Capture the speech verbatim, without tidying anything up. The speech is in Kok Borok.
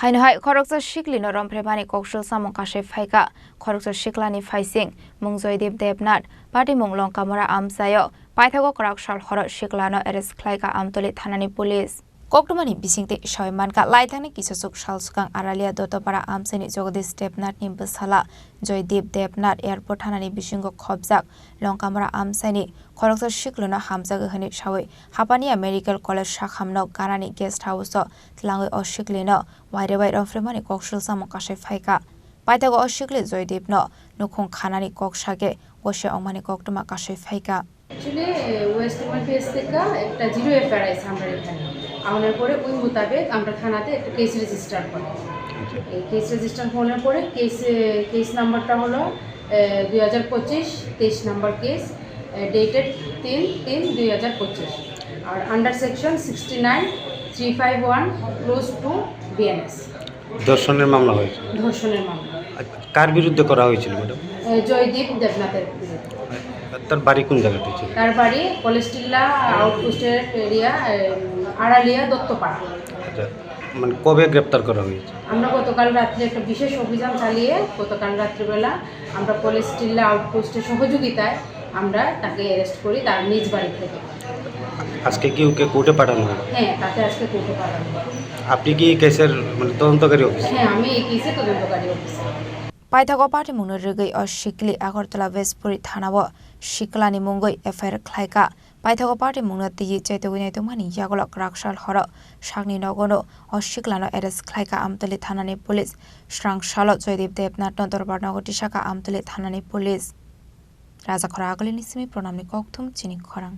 Haino hai khoroksa siklino romphre mani koksul samung kasai phaikha. Khoroksa siklani phaising mung Joydeep Debnath, patimung Longkamura amchaio. Paithago kwrak sal horo siklano arrest khlaikha Amtoli thanani police. Koktwmani bisingtwi sawi mankha, laithangni kisachuk sal swkang Aralia Dottopara amchaini Jagadish Debnathni bwsala Joydeep Debnath airport thanani bisingo khopjak Longkamura amchaini khoroksa siklino hamjagwi hwnwi sawi Hapania Medical College sakhamno ganani guest house-o twlangwi o siklino wairwi bai romphre mani koksul samung kasai phaikha. Paithago o sikli Joydeepno nukhung khanani kok sakhe gosi ongmani koktwma kasai phaikha. Actually, West Timor P S থেকে একটা zero FIR আছে আমরা এখানে। আনার পরে ওই মোতাবেক আমরা থানাতে একটা কেস রেজিস্টার করি। এই কেস রেজিস্টার হওয়ার পরে কেস, কেস নাম্বারটা হলো, এ, দুই হাজার পঁচিশ, তেইশ নাম্বার কেস, এ, ডেটেড তিন তিন দুই হাজার পঁচিশ। আর under section sixty nine three five one clause two BNS. ধর্ষণের মামলা হয়েছে। ধর্ষণের মামলা। আর কার বিরুদ্ধে করা হয়েছিল, ম্যাডাম? এ, জয়দীপ দেবনাথের বিরুদ্ধে। তার বাড়ি কোন জায়গাতে ছিল? তার বাড়ি কলেজটিল্লা আউটপোস্টের এরিয়া, এ, আড়ালিয়া দত্তপাড়া। আচ্ছা, মানে কবে গ্রেপ্তার করা হয়েছে? আমরা গতকাল রাত্রে একটা বিশেষ অভিযান চালিয়ে গতকাল রাত্রিবেলা আমরা কলেজটিল্লা আউটপোস্টের সহযোগিতায় আমরা তাকে অ্যারেস্ট করি তার নিজ বাড়ি থেকে। আজকে কি ওকে কোর্টে পাঠানো হবে? হ্যাঁ, তাকে আজকে কোর্টে পাঠানো হবে। আপনি কি কেসের, মানে, তদন্তকারী অফিসার? হ্যাঁ, আমি এই কেসে তদন্তকারী officer. Paithago patimungno rwgwi o sikli Agartala Westpuri thanao siklani mungwi F I R khlaikha. Paithago patimungno twiwi chaitogwi naitokmani yagulo kwrak sal horo sakni nogono o siklano arrest khlaikha Amtoli thanani police. Srang salo Joydeep Debnathno dorbar nogo tisakha Amtoli thanani police. Rajakhora Agulini simi Pranamni kokthum chini khorang.